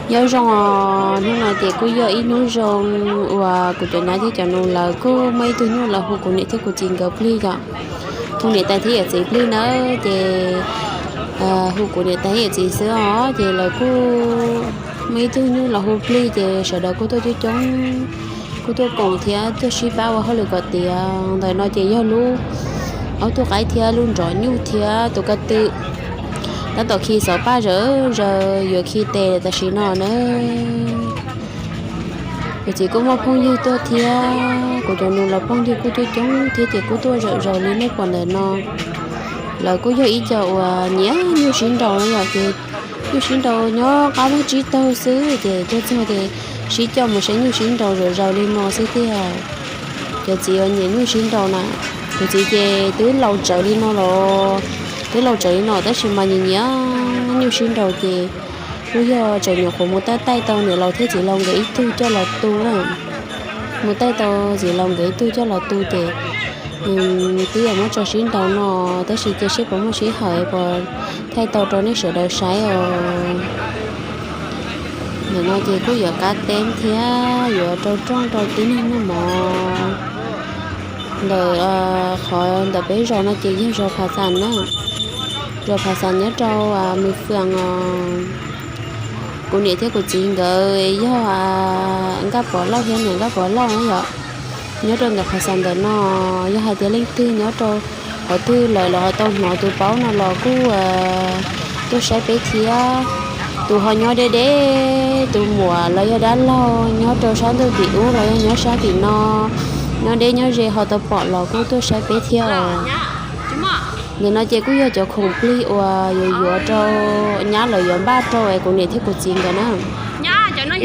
Nyob zoo os, hnub no ces kuj yog ib hnub zoo uas kuv cov nyab thiab cov nus lawv kuj muaj ib tug nyuj los hu kuv niam thiab kuv txiv nkawd plig yom. Hu niam tais thiab yawm txiv plig nawb, ces hu kuv niam tais thiab yawm txiv xwb os, ces lawv kuj muaj ib tug nyuj los hu plig ces sawv daws kuj tuaj coob coob, kuj tuaj koom thiab tuaj sib pab ua hauj lwm kom tiav. Ntawm no ces yog lub aub tub qaib thiab lub nrov nyuj thiab tus ko tw. Tab tom khi xov paj zawm zaws yuav khi tes tam sim no na. Kuv txiv kuj muaj phooj ywg tuaj thiab, kuv cov nus los phooj ywg kuj coob coob thiab ces kuj tuaj zawm zaws li nej pom ntawm no. Lawv kuj yog ib co uas nyiam nyuj sib nraus no yom, ces nyuj sib nraus nyob qab vaj tsib taug xwb ces tuaj txog ces sib coj mus saib nyuj sib nraus zawm zaws li no xwb tiag. Cov txiv uas nyiam nyuj sib nraus na, kuv txiv ces twb laus tsawv li no los, twb laus tsawv li no tab sis mas nyiam nyiam nyuj sib nraus ces kuj yog tseem nyuam qhuav mus taij taij tau niam laus thiab txiv laus nkawd ib tug coj los tu na. Mus taij tau txiv laus nkawd ib tug coj los tu ces twb yog muab tso sib nraus no, tab sis cia seb puas muaj sij hawm puas thaij tau rau nej sawv daws saib os. Ntawm no ces kuj yuav qab teb thiab yuav rau rooj rau tib neeg noj mov. Ntawm qhov ntawm peb zos no ces yog zos Phav Xas na, zos Phav Xas nyob rau Mws Fwm os. Kuv niam thiab kuv txiv nkawd yog Nkaj Pov Lauj thiab niam Nkaj Pov Lauj na yom. Nyob rau ntawm Phav Xas ntawm no, yog hais tias leej twg nyob rau qhov twg lawm los ho tau hnov tus paub no los kuj tuaj saib peb thiab. Tus ho nyob deb deb, tus muam los yog dab laug nyob rau sab ntuj tim ub los yog nyob sab tim no, nyob deb nyob ze ho tau pom los kuj tuaj saib peb thiab os. Ntawm no ces kuj yog cov khoom plig uas yuav yuav rau nyab lawv yuav npaj rau es kuv niam thiab kuv txiv nkawd na.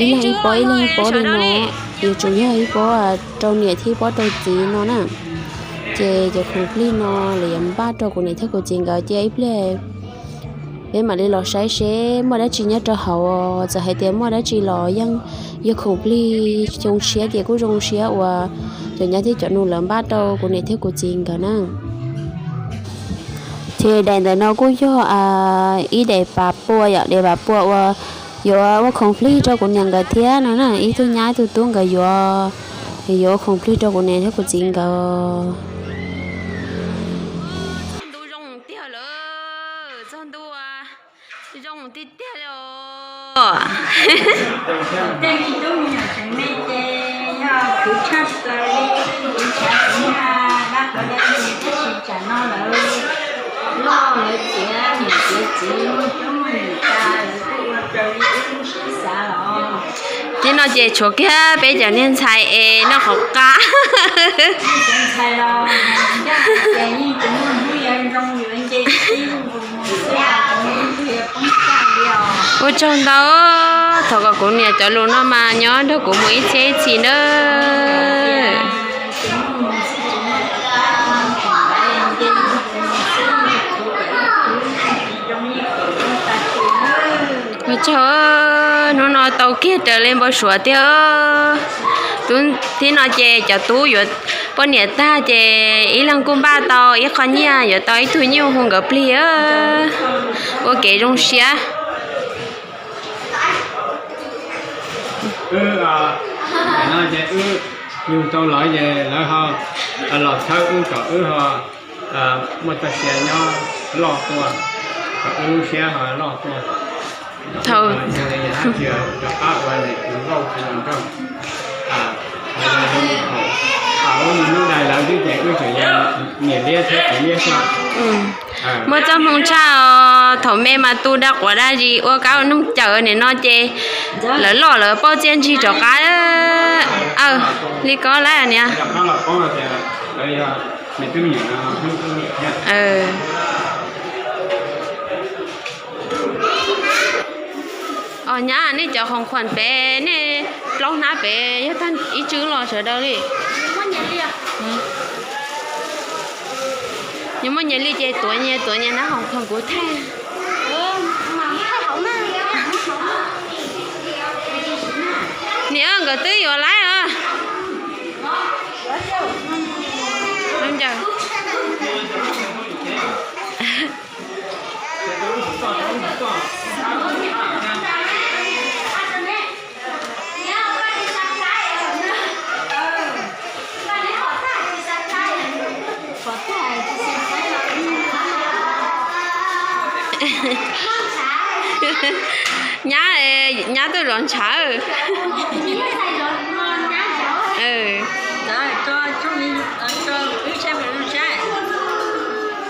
Ib leeg ib pob ib leeg ib pob li no, yuav tsum yog ib pob rau niam thiab ib pob rau txiv no na. Ces cov khoom plig no lawv yuav npaj rau kuv niam thiab kuv txiv nkawd cia ib pliag peb mam li los saib seb muaj dab tsi nyob rau hauv. Txawm hais tias muaj dab tsi los yeej yog khoom plig xyoo tshiab ces kuj zoo siab uas cov nyab thiab cov nus lawv npaj rau kuv niam thiab kuv txiv nkawd na. Ces daim ntawm no kuj yog ib daim pas pua yom, daim pas pua uas yuav ua khoom plig rau kuv niam nkawd thiab no na, ib tug nyab ib tug tub nkawd yuav, yuav ua khoom plig rau kuv niam thiab kuv txiv nkawd. Ntu zoo tiag lawm, txog ntu zoo tiag tiag li os. Tej me tub me nyuam tseem me ces yog khwv tshaj plaws li, kuv ntshav kuv niag dab qhuav dab tsi tab sis tsam no lawv loj lawv tiav niam tiav txiv muaj coob muaj num tas lawv kuj ua raws li ib lub siab xav los. Tib no ces tshuav kiag peb cov niag ntxhais es noj qhov qab. Ua tsaug ntau, thov kom kuv niam cov lus no mas nyob nrog kuv mus ib txhiab ib txhis nawb. Ua tsaug, hnub no tau kiag raws li npau suav tiag. Tub, tib no ces cov tub yuav poj niam tag ces ib leeg kuj npaj tau ib qho nyiaj yuav tau ib tug nyuj hu nkawd plig, ua kev zoo siab. Wb, no ces wb yug tau lawv ces lawv ho los txhawb wb kom wb ho muaj txoj sia nyob loj tuaj, kom wb lub siab ho loj tuaj. Thaum yog li yog dab tsi rov qab ua niam tus nkauj tus nraug, lub niag dais lawv twb ces wb tseem yog niam liab thiab txiv liab xwb. Muaj txoj hmoo tshaj os, thaum me mas tu dab quav dab zis ua kab ua noog cawm, nim no ces lawv loj lawv paub txiaj ntsig rov qab. Aw, li ko lawm niam. Os nyab, nej cov khoom khuam pem, nej plaub hnab pem yog tag ib tswb los sawv daws li. Nyob muaj nyias li ces tuav nyias tuav nyias na, khoom khuam kuv thaij. Niam, nkawd twb yuav laib os. Ntawd. Nyab, nyab tuaj zov ntshav.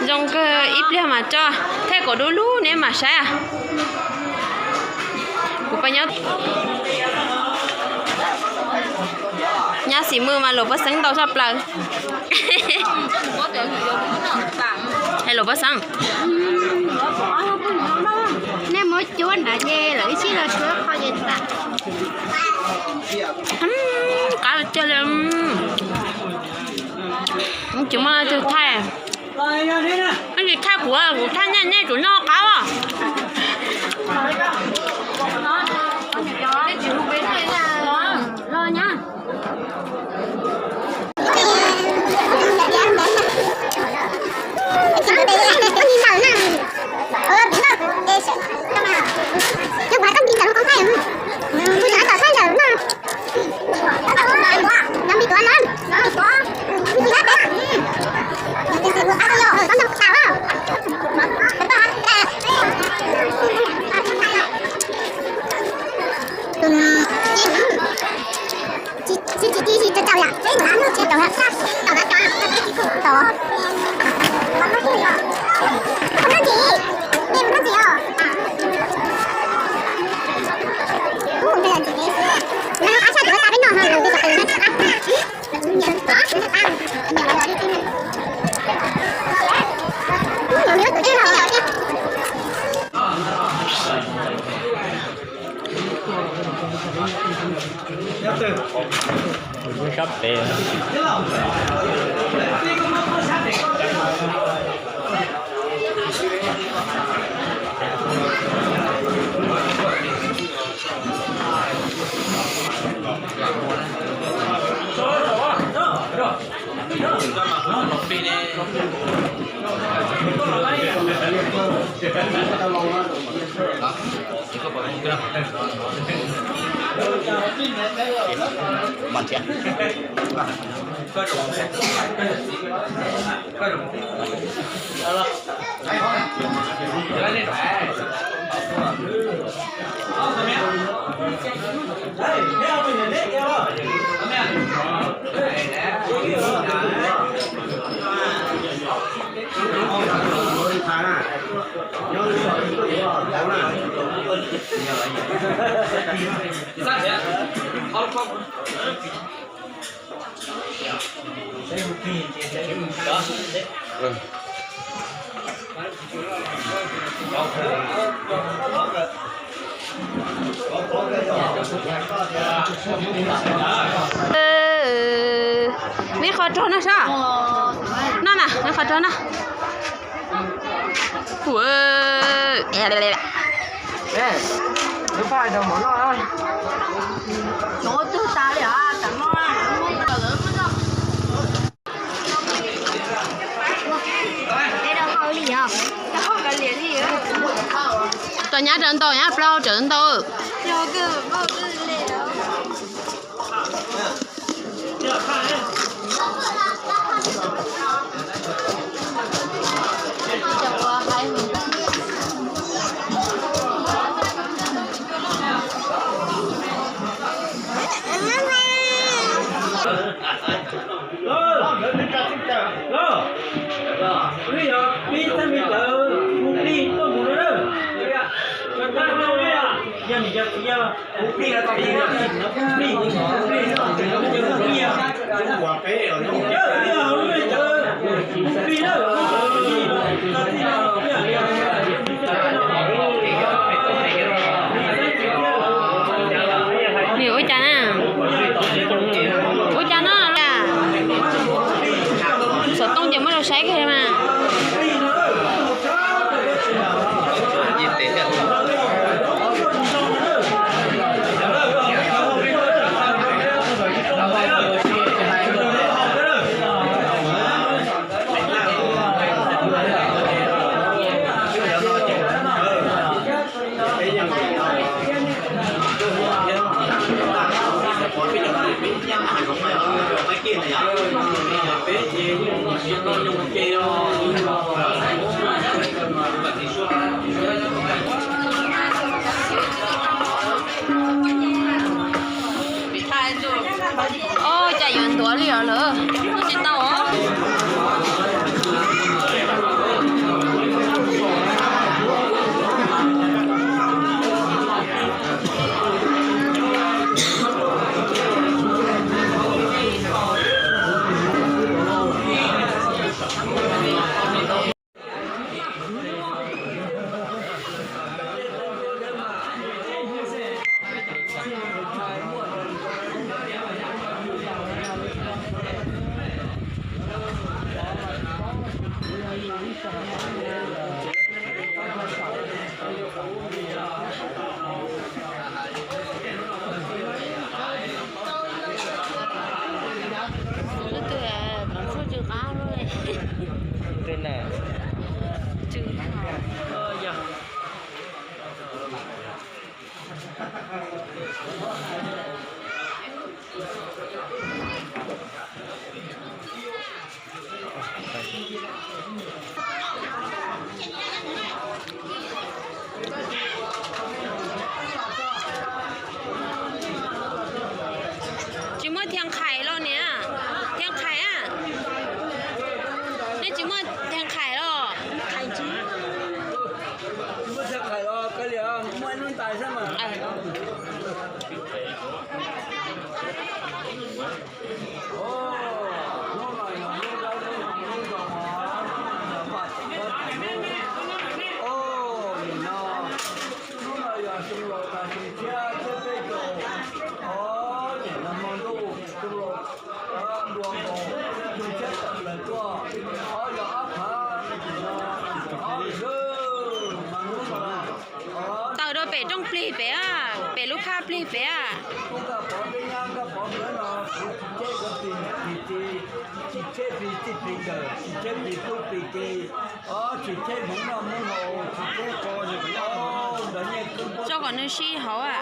Zoo kawg, ib pliag mas tso, thaij kom du lug neb mam saib. Kuv pab nyob, nyob Xim Mws mas luag pej xeeb ntau tshaj plaws. Hais luag pej xeeb. Nej muab cuab nrad ces lawv ib sij los cuab qhov ces tas. Qab tiag li. Tsis muaj leej twg thaij. Leej twg thaij kuv, kuv thaij nej, nej tsum noj qab os. Sab pem. Neb qhov rog no sab. Noj na, neb qhov rog no. Tom nyab raws ntau, nyab plaub raws ntau. Nws ua cas na? Ua cas no? Xov tooj ces muab rau saib kiag mas. Oj, cas yuav ntuav li os lawm, tsis tau os. Tsis muaj thiaj qhais los niam, thiaj qhais a. Nej tsis muaj thiaj qhais los? Tawm rau pem rooj plig pem a, pem lub phaj plig pem a. Tso kom nws sib hauv a.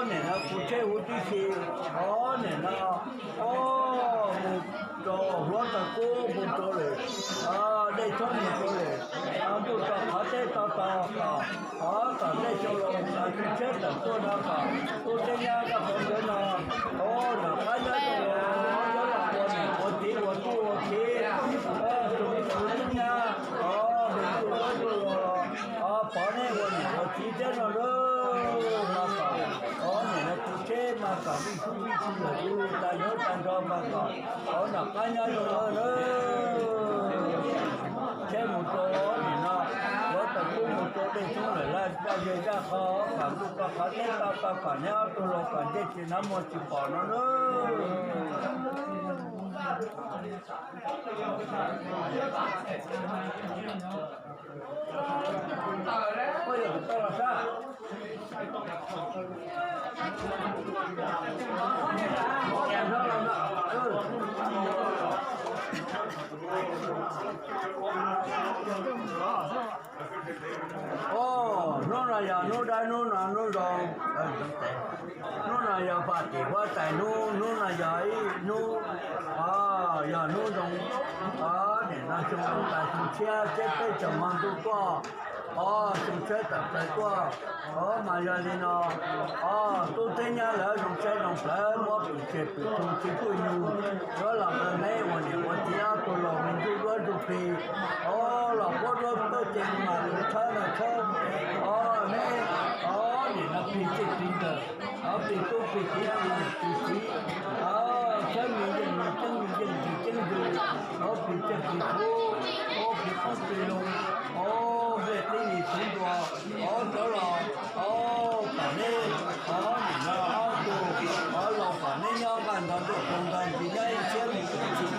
Nim no kuv tsheb huv tib si, o, nim no, o, mus rau hluav taws kub mus rau lawm, dej tshoob mus rau lawm, ntuj tso qhov teb to to kom, o, kom dej xyoo los kom tsheb tawm tuaj no kom tub teb nyab koj pov ntawd no, o, nram qab nyob rau los, nyob los ua niam ua txiv ua tub ua kiv, o, tus tub nyab, o, ntuj tub los, o, pov neb ua niam ua txiv thiab no lawm mas kom, o, nim no kuv tsheb mas kom vij sub vij tsi lawm, tas nyob tas nrog mas kom, o, nram qab nyob rau lawm. Tsheb mus rau nim no, hluav taws kub mus rau dej tshoob lawm, laj zaj zej zaj qhov kom ntuj tso qhov teb to to kom neb ob tug los kom ntsej tsis hnov muag tsis pom no lawm. O, hnub no yog hnub dawb, hnub no hnub zoo, hnub no yog faj tim huab tais hnub, hnub no yog ib hnub, o, yog hnub zoo, o, nim no xyoo tas xyoo tshiab, teb peb tsaus hmo ntuj tuaj, o, xyoo tshiab tawm plaws tuaj, o, mas yog li no, o, tub teb nyab lawv zoo siab zoo plawv muab pwm tseg pwm txoos txiv pwj nyug, yuav los qw neb ua niam ua txiv ob tug los me ntsuj duab ntsuj plig, o, los puab duab tuaj ces mas lawv tshawb no tshawb, o, neb, o, nim no plig txij plig nkawm, o, plig tub plig kiv plig niam plig txiv, o, tshawb me yeej me ceeb me yeej ntsis ceeb ntsis, o, plig tsiaj plig txhu, o, plig qoob plig loo, o, nplej teb li txhuv ntua, o, cov los, o, kom neb, o, nim no ob tug, o, los kom neb nyob nqaj nrog ntuj nrog ntsis nyob ib siab me ntsis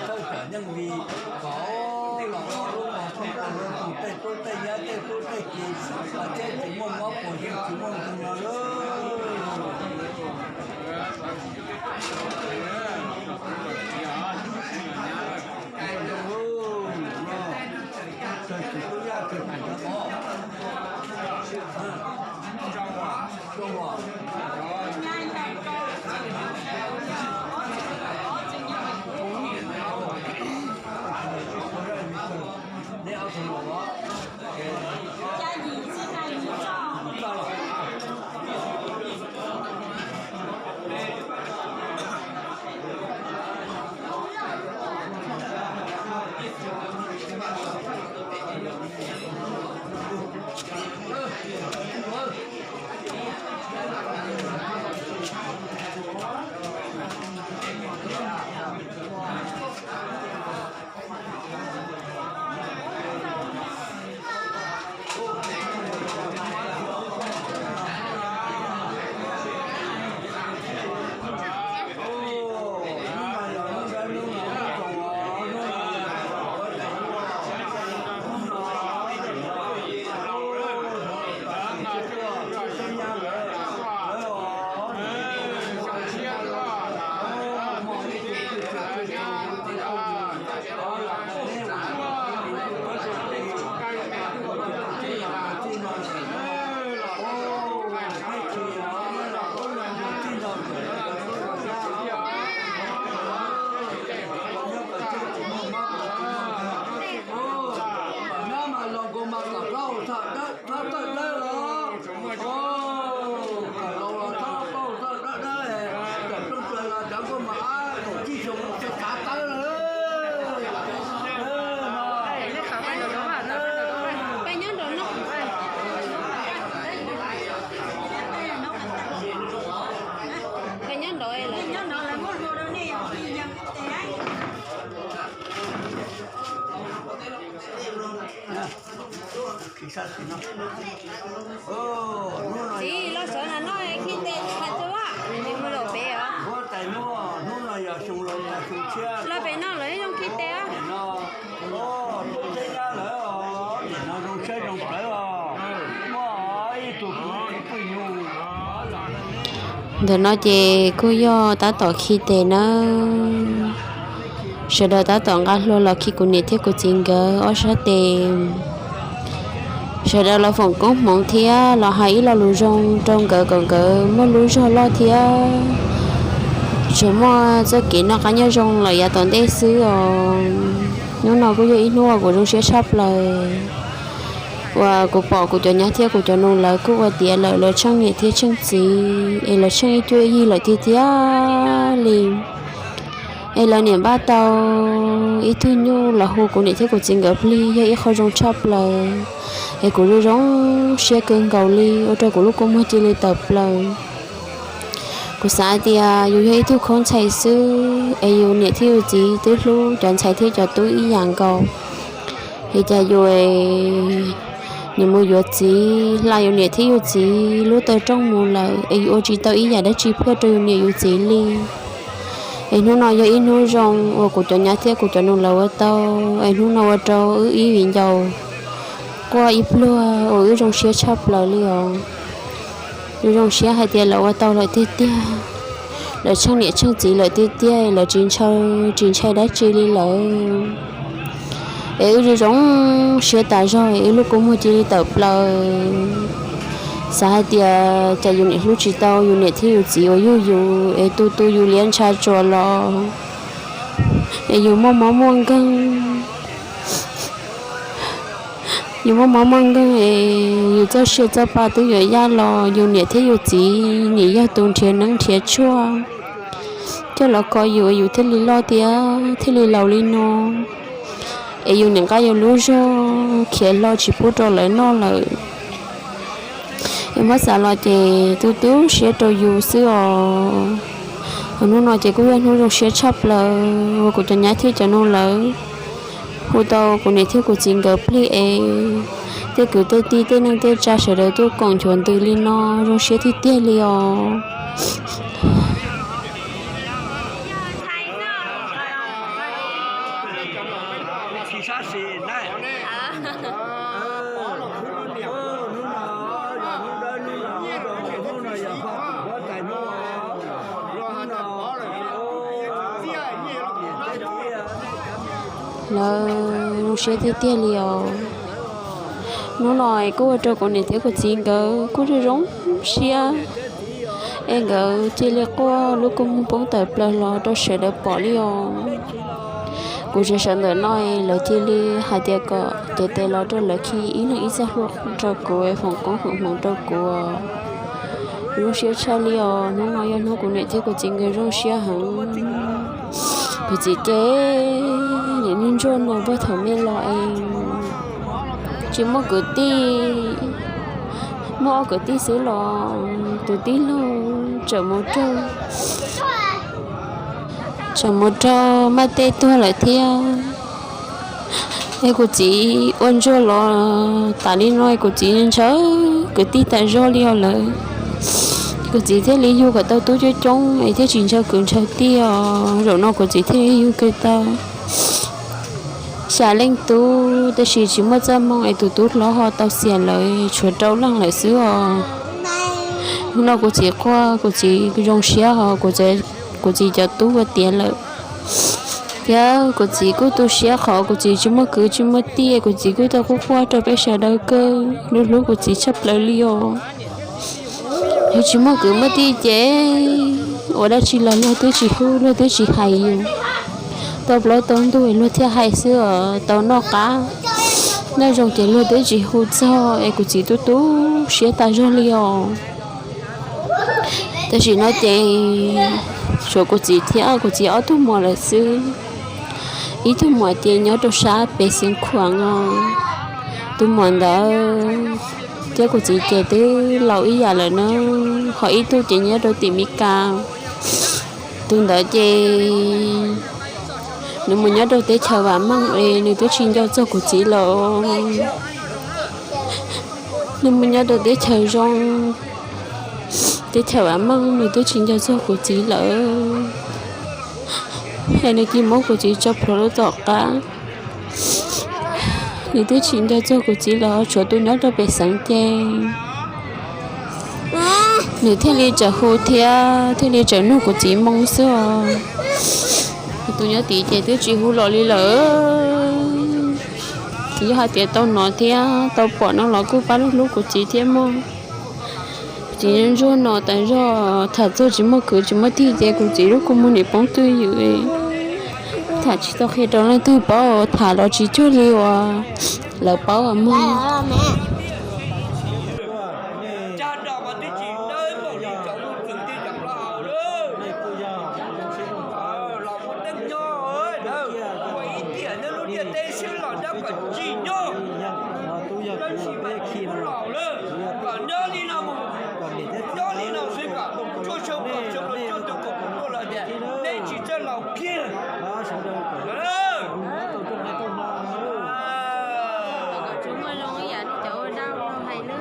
thawj cov nyeej li, kom los ua lub npog pog ua lub npog tej tub tej nyab tej tub tej kiv, kom tsheb tsis muaj mob puas ywg tsis muaj nkeeg no lawm. Txiv, los sawv na no khi tes tshaj tub a, tsis mus lawm pem os. Los pem no lawv zoo khi tes. Ntawm no ces kuj yog tab tom khi tes nawb. Sawv daws tab tom nqa hlua los khi kuv niam thiab kuv txiv nkawd ob sab tes. Sawv daws los foom koob hmoov thiab los hais ib lo lus zoo rau nkawd kom nkawd muaj lub zog loj thiab tseem muaj txoj kev noj qab nyob zoo lawm yav tom ntej xwb os. Hnub no kuj yog ib hnub uas kuv zoo siab tshaj plaws uas kuv pom kuv cov nyab thiab kuv cov nus lawv kuj ua tiav lawm, lawv tsheej niam thiab tsheej txiv es lawv tsheej ib cuab ib yig lawm tiag tiag li. Es lawv niam npaj tau ib tug nyuj los hu kuv niam thiab kuv txiv nkawd plig yog ib qho zoo tshaj plaws. Es kuv zoo zoo siab kawg nkaus li ua rau kuv lub kua muag cia li tawm plaws. Kuv xav hais tias yus yog ib tug khaub ntxhais xwb es yus niam thiab yus txiv twb hlub cov ntxhais thiab cov tub ib yam nkaus. Es cas yus nim mus yuav txiv, hla yus niam thiab yus txiv lub taw rooj mus lawm es yus ua tsis tau ib yam dab tsi pliag rau yus niam yus txiv li. Es hnub no yog ib hnub zoo uas kuv cov nyab thiab kuv cov nus lawv ua tau, es hnub no ua rau wb ib viv ncaus quaj ib pluag uas wb zoo siab tshaj plaws li os. Wb zoo siab hais tias lawv ua tau lawm tiag tiag, lawv tsheej niam tsheej txiv lawm tiag tiag, lawv tsis ntshaw tsis ntshai dab tsi li lawm. Es wb zoo zoo siab tas zog, wb lub kua muag cia li tawm plaws. Xav hais tias cas yus niam hlub tsis tau yus niam thiab yus txiv uas yug yus es tu tu yus liab ntsha tsuas los, es yus muaj mob muaj nkeeg, yus muaj mob muaj nkeeg es yus txoj sia txoj pa twb yuav yaj los yus niam thiab yus txiv nim yog tus nrhiav neeb nrhiav tshuaj coj los kho yus, yus thiaj li loj thiab thiaj li laus li no. Es yus niam nqa yus lub zog khiav hlo tsis pub rau lawv noj lawm. Es muab xav los ces tu tu siab rau yus xwb os. Hnub no ces kuj yog hnub zoo siab tshaj plaws uas kuv cov nyab thiab cov nus lawv hu tau kuv niam thiab kuv txiv nkawd plig es tej kwv tej tij tej neej tej tsa sawv daws tuaj koom nchuav ntws li no zoo siab tiag tiag li os. Lawv zoo siab tiag tiag li os. Hnub no kuj ua rau kuv niam thiab kuv txiv nkawd kuj zoo zoo siab, es nkawd cia li quaj lub kua muag poob tawm plaws los rau sawv daws pom li os. Kuv tseem sawv ntawm no, lawv cia li hais tias kom cev tes los rau lawv khi ib leeg ib txoj hlua rau kuv, foom koob foom hmoov rau kuv. Zoo siab tshaj li os, hnub no yog hnub kuv niam thiab kuv txiv nkawd zoo siab heev. Kuv txiv ces nim niag ntsuag no puag thaum me los es tsis muaj kwv tij, muaj ob kwv tij xwb los tus tij laug tseem mus raug, tseem mus raug maj tej tuag lawm thiab. Es kuv txiv ua ntsuag los tas li no es kuv txiv ntshaw kwv tij tas zog li os lawm. Kuv txiv thiaj li yug kom tau tub coob coob es thiaj tsis ntshaw kwv ntshaw tij os. Zaum no kuv txiv thiaj li yug kiag tau xya leej tub, tab sis tsis muaj txoj hmoo es tus tub hlob ho tau xiam lawm, tshuav rau leej lawm xwb os. Hnub no kuv txiv quaj, kuv txiv zoo siab hos kuv txiv cov tub ua tiav lawm, thiab kuv txiv kuj tu siab qhov kuv txiv tsis muaj kwv tsis muaj tij, kuv txiv kuj tau quaj quaj rau peb sawv daws kawg, hlub hlub kuv txiv tshaj plaws li os. Yog tsis muaj kwv muaj tij ces ua dab tsi los luag twb tsis hu, luag twb tsis hais yus. Tau plaub tau ntug luag thiaj hais xwb os, tau noj qab noj zoo ces luag twb tsis hu txog, es kuv txiv tu tu siab tas zog li os. Tam sim no ces tshuav kuv txiv thiab kuv txiv ob tug muam lawm xwb. Ib tug muam ces nyob rau sab pem Xeev Khuam os. Tus muam ntawd thiab kuv txiv ces twb laus ib yam lawm na, ho ib tug ces nyob rau tim Mes Kas. Tus ntawd ces nws mus nyob rau teb chaws Vam Meej es nws twb tsis nco txog kuv txiv lawm. Nws mus nyob rau teb chaws zoo, teb chaws Vam Meej, nws twb tsis nco txog kuv txiv lawm. Es nws cia muab kuv txiv tso plhuav lub tom qab. Nws twb tsis nco txog kuv txiv los tshuav tus nyob rau pem xeev ces nws thiaj li txawm hu thiab thiaj li txawm nug kuv txiv moo xwb os. Tus nyob tid ces twb tsis hu los li lawm. Yog hais tias tau hnov thiab tau pom no los kuj pab hlub hlub kuv txiv thiab mog. Kuv txiv ntsuag no tas zog, tham txog tsis muaj kwv tsis muaj tij ces kuv txiv lub kua muag nim poob twj ywm. Tham tsis tau qhia rau leej twg paub, tham los tsis cuag li uas lawv paub mog. Kom nyob li no mus, nyob li no xwb kom tsuaj xyoo kom xyoo los tsuaj tus kom tuaj los tias nej tsis txawj laus kiag. Tsis muaj zoo ib yam li cov ua dab ua hais na.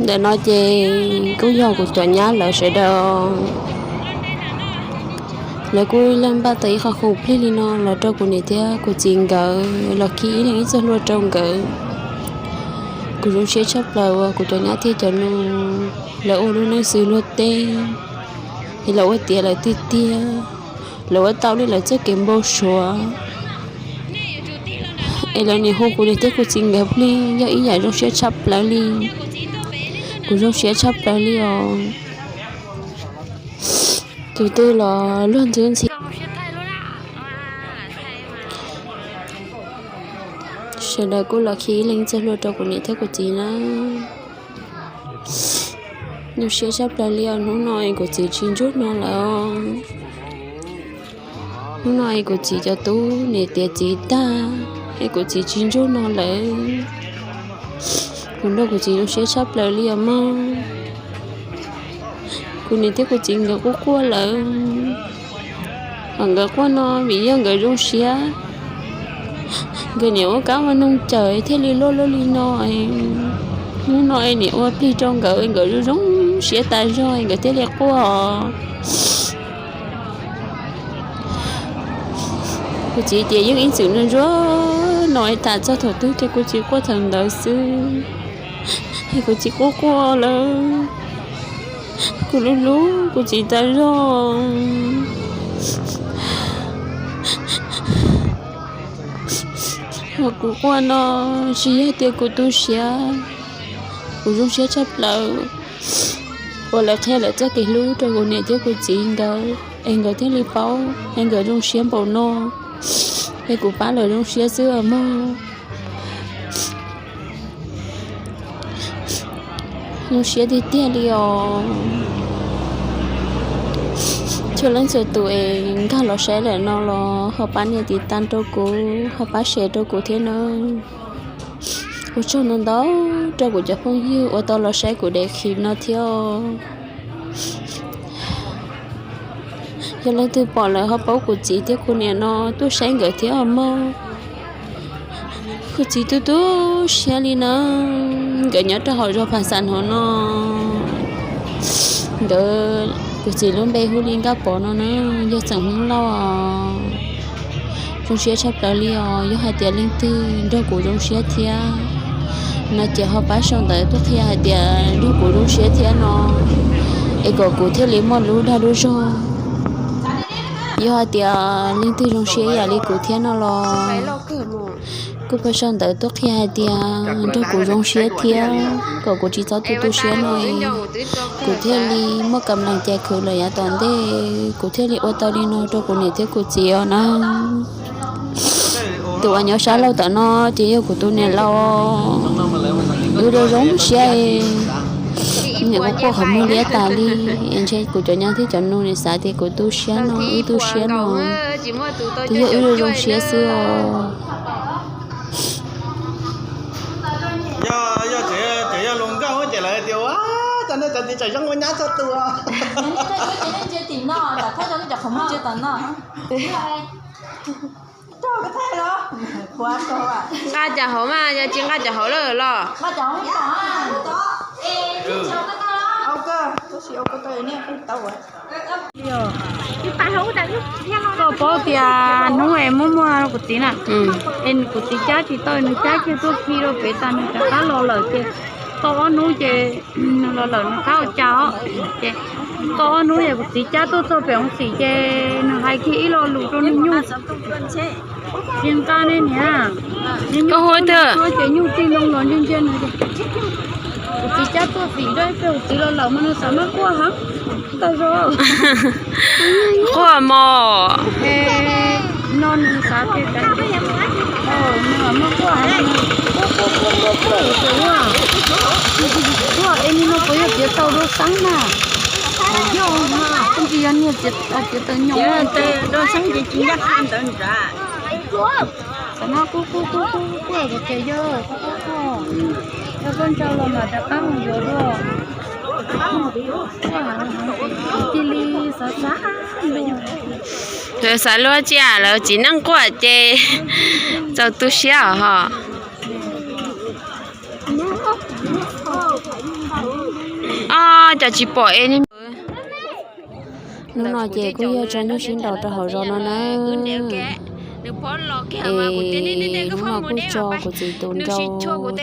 Ntawm no ces kuj yog kuv cov nyab lawv sawv daws, lawv kuj leej npaj tau ib qho khoom plig li no los rau kuv niam thiab kuv txiv nkawd los khi ib leeg ib txoj hlua rau nkawd. Kuv zoo siab tshaj plaws uas kuv cov nyab thiab cov nus lawv ua lub neej xws luag tej, es lawv ua tiav lawv tiag tiag, lawv ua tau li lawv txoj kev npau suav. Es lawv niaj hu kuv niam thiab kuv txiv nkawd plig yog ib yam zoo siab tshaj plaws li. Kuv zoo siab tshaj plaws li os. Tus twg los luag ntxwv ntxhi. Sawv daws kuj los khi ib leeg txoj hlua rau kuv niam thiab kuv txiv na. Zoo siab tshaj plaws li os, hnub no es kuv txiv tsis ntsuag no lawm. Hnub no es kuv txiv cov tub niam tiav txiv tag, es kuv txiv tsis ntsuag no lawm. Kuv nrog kuv txiv zoo siab tshaj plaws li os mog. Kuv niam thiab kuv txiv nkawd quaj quaj lawm. Nkawd quaj no vim yog nkawd zoo siab. Nkawd niam ua kab ua noog cawm thiaj li luaj luaj li no. Hnub no es niam ua plig rau nkawd, nkawd zoo zoo siab tas zog nkawd thiaj li quaj. Kuv txiv tias yeej ib txwm ntsuag no es tas txog thaum twg ces kuv txiv quaj thaum ntawd xwb. Es kuv txiv quaj quaj lawm, kuv hlub hlub kuv txiv tas zog. Kuv quaj no tsis yog tias kuv tu siab, kuv zoo siab tshaj plaws uas lawv qhia lawv txoj kev hlub rau kuv niam thiab kuv txiv nkawd es nkawd thiaj li paub es nkawd zoo siab npaum no, es kuv pab lawv zoo siab xwb os mog. Zoo siab tiag tiag li os. Txhua leej txhua tus es nkag los saib lawm no los ho pab nias tiv tas rau kuv, ho pab share rau kuv thiab nawb. Ua tsaug ntau ntau rau kuv cov phooj ywg uas tau los saib kuv daim clip no thiab. Yog leej twg pom lawm ho paub kuv txiv thiab kuv niam no tuaj saib nkawd thiab os mog. Kuv txiv tu tu siab li na, nkawd nyob rau hauv zos Pha Xas Hnuav no. Nkawd, kuv txiv lub npe hu li Nkaj Pov no na, yog xeem Hmoob Lauj os. Zoo siab tshaj plaws li os, yog hais tias leej twg nrog kuv zoo siab thiab no ces ho pab sau ntawv tuaj qhia hais tias nrog kuv zoo siab thiab no, es kom kuv thiaj li muaj lub dag lub zog. Yog hais tias leej twg zoo siab ib yam li kuv thiab no los kuj pab sau ntawv tuaj qhia hais tias nrog kuv zoo siab thiab kom kuv tsis txhob tu tu siab no, kuv thiaj li muaj kam lees cai khwv lawm yav tom ntej, kuv thiaj li ua tau li no rau kuv niam thiab kuv txiv os na. Tus uas nyob sab laug tom no ces yog kuv tus niam laus, wb zoo zoo siab, niam kuj quaj qhov muag liab tas li. Ntshe kuv cov nyab thiab cov nus nim xav tias kuv tu siab no, wb tu siab no, twb yog wb zoo zoo siab xwb os. Yog, yog tseem yog luag nkauj ces lawv tias ua, cov no cov txiv tseem zoo ua nyab txhua tus. Nqa cov hauv mas, yog tsis nqa cov hauv lawm los? Koj paub tias hnub es muaj muaj kuv txiv na, es kuv txiv cab tsis tau, nws cab kiag tuaj khi rau pem tas nws rov qab los lawm ces tau ob hnub ces nws los lawm nws qab ua cas os. Ces tau ob hnub es kuv txiv cab tuaj txog pem hoob xim ces nws hais kiag ib lo lus rau nws nyuj. Tsis nqa ne niam. Koj hu twg? Ces nyuj tij loo los ntsia ntsia nws. Kuv txiv cab tuaj xim rau ib pliag kuv txiv los lawm mas nws xav maj quaj heev tag zog. Quaj mos. No nws xav tias nws maj quaj heev, quaj quaj quaj quaj quaj quaj, quaj es nim no puas yog txiav taws rau xeeb na? Yog, tsis yog niag txiav taws nyoos rau xeeb ces tsis ncaj qha ntawd nrad. Tam no kuj kuj kuj kuj kuj ces yog kuj kuj kuj, yog koj ntshaw los mam rov qab mus yuav dua. Cia li xav xav, xav luag cia lawv txiv neej quaj ces txaus tu siab os ho. Os, cas tsis pom es. Hnub no ces kuj yog tso nyuj sib nraus rau hauv zos no na. Es hnub no kuj tso kuv txiv tus nraus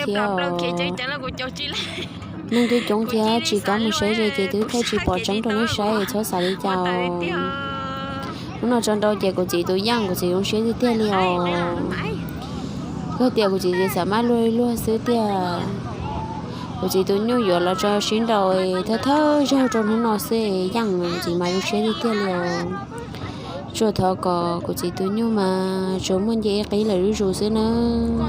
thiab os. Neeg twb coob thiab tsis kam mus saib ze ces twb thaij tsis pom tseeb rau nej saib es txhob xav li cas os. Hnub no tso nraus ces kuv txiv tus yeej kuv txiv zoo siab tiag tiag li os. Yog tias kuv txiv tsis xav maj luag luag xwb tiag, kuv txiv tus nyuj yuav los tso sib nraus thawj thawj zaug rau hnub no xwb yeej kuv txiv mas zoo siab tiag tiag li os. Tsuas thov kom kuv txiv tus nyuj mas tsuas muaj nce ib qib lawm zuj zus xwb nawb.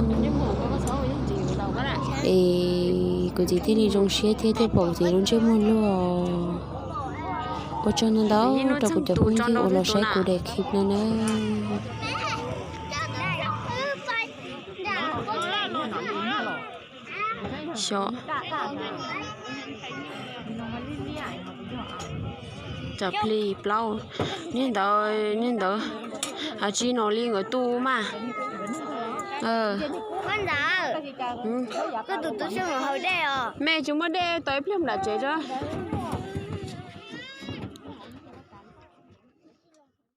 Es kuv txiv thiaj li zoo siab thiab thiaj pom kuv txiv lub ntsej muag luag. Ua tsaug ntau ntau rau kuv cov phooj ywg uas los saib kuv daim clip no nawb. Xyov, tsam plig plaub, niag ntawd, niag ntawd, has tsis no li nkawd tu mas. Mej tsis muaj dej, tau ib pliag nram tsev tso.